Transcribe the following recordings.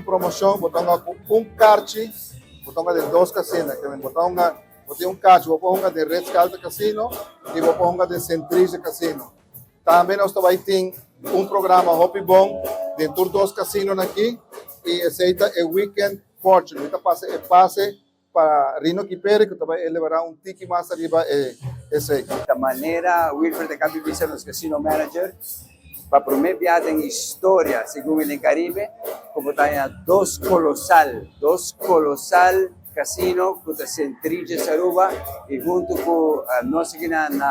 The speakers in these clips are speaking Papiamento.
promoshon, bo ta hunga ku un karchi, bo ta hunga den dos kasino. Ke men bo ta hunga, bo tin un karchi, bo por hunga den Ritz Carlton Casino i bo por hunga den St. Regis Casino. Tambe nos ta bai tin un programa hopi bon den tur dos kasinonan aki i esei ta e Weekend Fortune. Mi ta pasa e pase pa Rino Kiperi ku ta bai elevará un tiki mas ariba e esei. Ta manera Wilfred a kabi bisa nos casino manager, pa prome bia den historia, segun el den Caribe, ku bo ta haña dos kolosal, dos kolosal casino ku ta St. Regis Aruba i huntu ku nos aki na na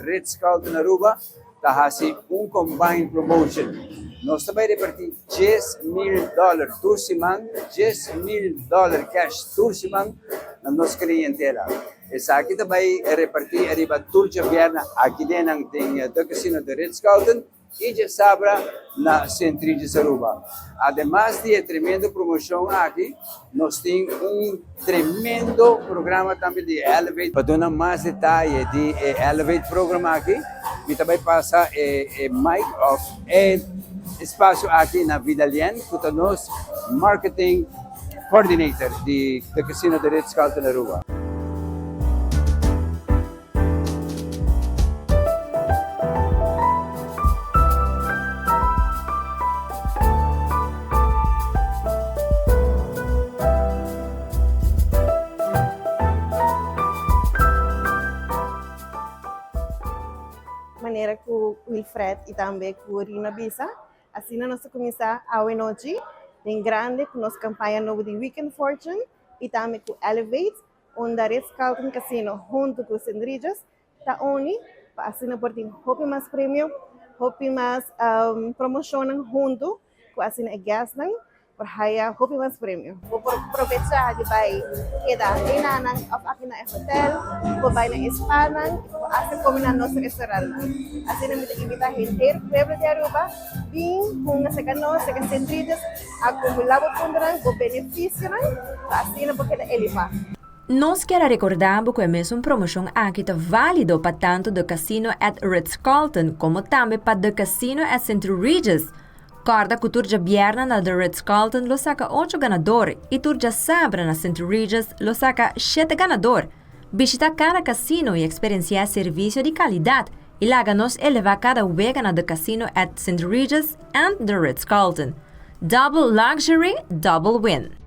Ritz Carlton Aruba ta hasi un combined promotion. Nos ta bai reparti 10,000 dollar tur siman, 10,000 dollar cash tur siman na nos clientela. Esaki ta bai reparti ariba tur djabièrnè aki den nan den The Casino di Ritz Carlton i djasabra na St. Regis Aruba. Ademas di e tremendo promocion aki, nos tin un tremendo programa tambe di Elevate. Pa duna mas detaye di e Elevate program aki, mi ta bai pasa e mic of e espacio aki na Vidalien cu ta nos marketing coordinator di The Casino di Ritz Carlton Aruba. Manera ku Wilfred i tambe ku Rina bisa, asina nos ta kuminsá awe nochi den grande ku nos kampaña nobo di Weekend Fortune i tambe ku Elevate Unda Ritz Carlton Casino huntu ku Sint Regis ta uni pa asina por tin hopi mas premio, hopi mas promocionnan huntu ku asina e guestnan por haya hopi mas premio. Bo por probecha di bai keda enanan of aki na e hotel, bo bai na e spanan i bo hasta come na nos restaurantnan. Asina mi ta invita henter pueblo di Aruba bin hunga cerca nos, cerca Sint Regis. Akumulá bo puntonan, bo benefisionan, pa asina bo keda elevá. Nos kier a rekordá bo ku e mesun promoshon aki ta válido pa tantu The Casino at Ritz-Carlton komo tambe pa The Casino at St. Regis. Kòrda ku tur djabièrnè na The Ritz-Carlton lo saka ocho ganador i tur djasabra na St. Regis lo saka shete ganador. Bishitá kada kasino i eksperensiá servisio di kalidat i laga nos elevá kada wega na The Casino at St. Regis and The Ritz-Carlton. Double luxury, double win!